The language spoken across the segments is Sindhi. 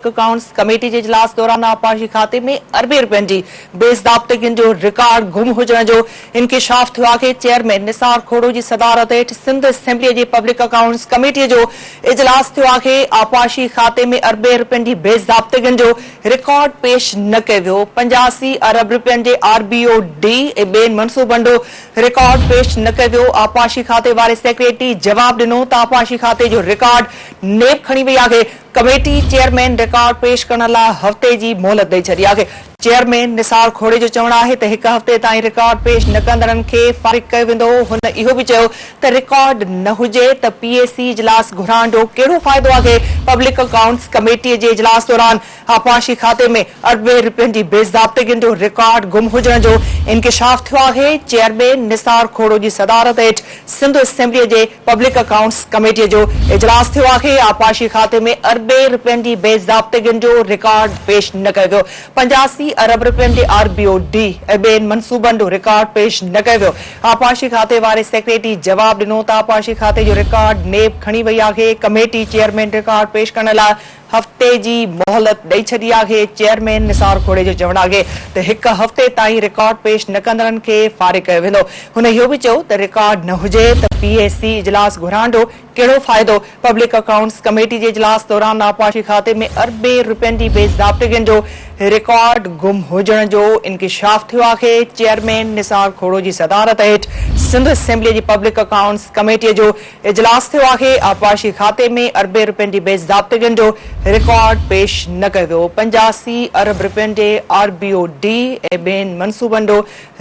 اڪائونٽس ڪميٽي جي اجلاس دوران آبپاشي کاتي ۾ اربين رپين جي بي ضابطگين جو رڪارڊ گم هجڻ جو انڪشاف ٿيو آهي. چيئرمين نثار کوڙو جي صدارت هيٺ سنڌ اسيمبلي جي پبلڪ اڪائونٽس ڪميٽي جو اجلاس ٿيو آهي. آبپاشي کاتي ۾ اربين رپين جي بي ضابطگين جو رڪارڊ پيش نه ڪيو ويو. 85 ارب رپين جي آر بي او ڊي ۽ ٻين منصوبن جو رڪارڊ پيش نه ڪيو ويو. آبپاشي کاتي واري سيڪريٽري جواب ڏنو ته آبپاشي کاتي جو رڪارڊ نيب کڻي وئي آهي. ڪميٽي چيئرمين رڪارڊ پيش ڪرڻ لاء هفتي جي مهلت ڏئي ڇڏي آهي. چيئرمين نثار کوڙي جو چوڻ آهي ته هڪ هفتي تائين رڪارڊ پيش نه ڪندڙن کي فارغ ڪيو ويندو. هن اهو به چيو ته رڪارڊ نه هجي ته پي اي سي اجلاس گهرائڻ جو ڪهڙو فائدو آهي. پبلڪ اڪائونٽس ڪميٽي جي اجلاس دوران آبپاشي کاتي ۾ اربين رپين جي بي ضابطگين جو رڪارڊ گم هجڻ جو انڪشاف ٿيو آهي. چيئرمين نثار کوڙو جي صدارت هيٺ سنڌ اسيمبلي جي پبلڪ اڪائونٽس ڪميٽي جو اجلاس ٿيو آهي، آبپاشي کاتي ۾ اربين رپين جي بي ضابطگين جو رڪارڊ پيش نه ڪيو ويو، 85 ارب رپين جي آر بي او ڊي ۽ ٻين منصوبن جو رڪارڊ پيش نه ڪيو ويو، آبپاشي کاتي واري سيڪريٽري جواب ڏنو ته آبپاشي کاتي جو رڪارڊ نيب کڻي وئي آهي، ڪميٽي چيئرمين رڪارڊ پيش ڪرڻ لاء هفتي جي مهلت ڏئي ڇڏي آهي، چيئرمين نثار کوڙي جو چوڻ آهي ته هڪ هفتي تائين رڪارڊ پيش نه ڪندڙن کي فارغ ڪيو ويندو، هن اهو به چيو ته رڪارڊ نه هجي ته پي اي سي اجلاس گهرائڻ جو ڪهڙو فائدو، پبلڪ اڪائونٽس ڪميٽي جي اجلاس دوران آبپاشي کاتي ۾ اربين رپين جي بي ضابطگين جو رڪارڊ گم هجڻ جو انڪشاف ٿيو آهي، چيئرمين نثار کوڙو جي صدارت هيٺ سنڌ اسيمبلي جي پبلڪ اڪائونٽس ڪميٽي جو اجلاس ٿيو آهي، آبپاشي کاتي ۾ اربين رپين جي بي ضابطگين جو رڪارڊ پيش نه ڪيو ويو، 85 ارب رپين جي آر بي او ڊي ۽ ٻين منصوبن جو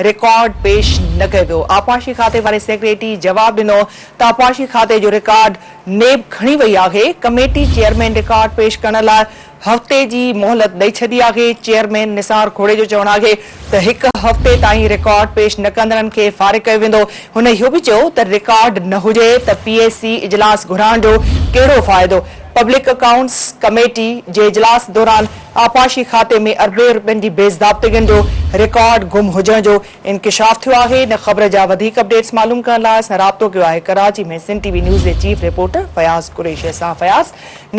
رڪارڊ پيش نه ڪيو ويو، آبپاشي کاتي واري سيڪريٽري جواب ڏنو ته آبپاشي کاتي جو رڪارڊ نيب کڻي وئي آهي، ڪميٽي چيئرمين رڪارڊ پيش ڪرڻ لاء هفتي جي مهلت ڏئي ڇڏي آهي، چيئرمين نثار کوڙي جو چوڻ آهي ته هڪ هفتي تائين رڪارڊ پيش نه ڪندڙن کي فارغ ڪيو ويندو، هن اهو به چيو ته رڪارڊ نه هجي ته پي اي سي اجلاس گهرائڻ جو ڪهڙو فائدو، پبلڪ اڪائونٽس ڪميٽي جي اجلاس دوران آبپاشي کاتي ۾ اربين رپين جي بي ضابطگين جو رڪارڊ گم هجڻ جو انڪشاف ٿيو آهي، ان خبر جا وڌيڪ اپڊيٽس معلوم ڪرڻ لاء اسان رابطو ڪيو آهي ڪراچي ۾ سنڌ ٽي وي نيوز جي چيف رپورٽر فياض قريشي سان. فياض،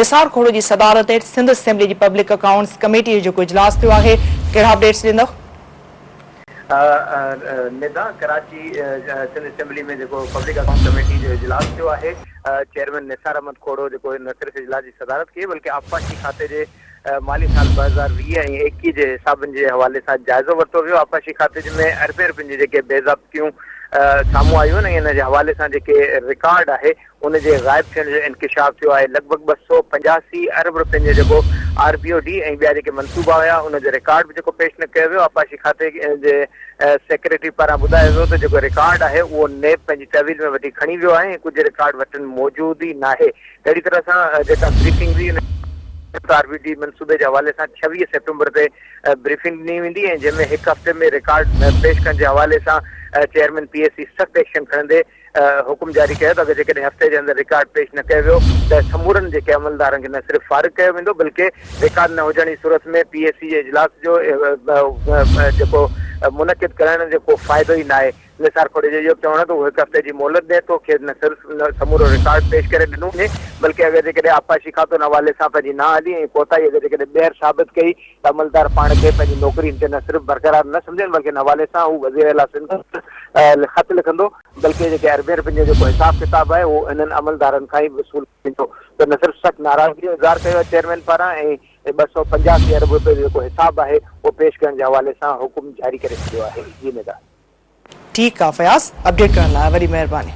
نثار کوڙو جي صدارت هيٺ سنڌ اسيمبلي جي پبلڪ اڪائونٽس ڪميٽي جو جيڪو اجلاس ٿيو آهي ڪهڙا اپڊيٽس ڏيندؤ؟ ندا، ڪراچي، سنڌ اسيمبلي ۾ جيڪو پبلڪ اڪائونٽس ڪميٽي جو اجلاس ٿيو آهي، چيئرمين نثار احمد کوڙو جيڪو نه صرف اجلاس جي صدارت ڪئي بلڪه آبپاشي کاتي جي مالي سال 2020 ۽ 21 جي حسابن جي حوالي سان جائزو ورتو ويو، آبپاشي کاتي ۾ اربين رپين جي جيڪي بي ضابطگيون سامهون آيون آهن ۽ ان جي حوالي سان جيڪي رڪارڊ آهي ان جي غائب ٿيڻ جو انڪشاف ٿيو آهي، لڳ ڀڳ 285 ارب رپين جو جيڪو آر بي او ڊي ۽ ٻيا جيڪي منصوبا هيا ان جو رڪارڊ به جيڪو پيش نه ڪيو ويو، آبپاشي کاتي جي سيڪريٽري پاران ٻڌايو ويو ته جيڪو رڪارڊ آهي اهو نيب پنهنجي تحويل ۾ وٺي کڻي ويو آهي ۽ ڪجهه رڪارڊ وٽن موجود ئي ناهي، اهڙي طرح سان جيڪا بريفنگ هئي ان آر بي ڊي منصوبي جي حوالي سان 26 سيپٽمبر تي بريفنگ ڏني ويندي ۽ جنهن ۾ هڪ هفتي ۾ رڪارڊ پيش ڪرڻ جي حوالي سان چيئرمين پي اي سي سخت ايڪشن کڻندي حڪم جاري ڪيو ته اگر جيڪڏهن هفتي جي اندر رڪارڊ پيش نه ڪيو ويو ته سمورن جيڪي عملدارن کي نه صرف فارغ ڪيو ويندو بلڪه رڪارڊ نه هجڻ جي صورت ۾ پي اي سي جي اجلاس جو جيڪو منعقد ڪرائڻ جو ڪو فائدو ئي ناهي. نثار کوڙي جو اهو به چوڻ آهي ته هو هڪ هفتي جي مهلت ڏئي ٿو کيس نه صرف سمورو رڪارڊ پيش ڪري ڏنو وڃي بلڪه اگر جيڪڏهن آبپاشي کاتو ان حوالي سان پنهنجي نااهلي ۽ ڪوتاهي اگر جيڪڏهن ٻيهر ثابت ڪئي ته عملدار پاڻ کي پنهنجي نوڪرين تي نه صرف برقرار نه سمجهن بلڪه ان حوالي سان هو وزيراعليٰ سنڌ خط لکندو بلڪه جيڪي اربين رپين جو جيڪو حساب ڪتاب آهي اهو انهن عملدارن کان ئي وصول ٿيندو ته نه صرف سخت ناراضگي جو اظهار ڪيو آهي چيئرمين پاران ۽ 285 ارب رپين جو جيڪو حساب آهي اهو پيش ڪرڻ جي حوالي سان حڪم جاري ڪري ڇڏيو آهي. جي ندا. ٺيڪ آ فياض اپڊيٽ ڪرڻ لاء وڏي مهرباني.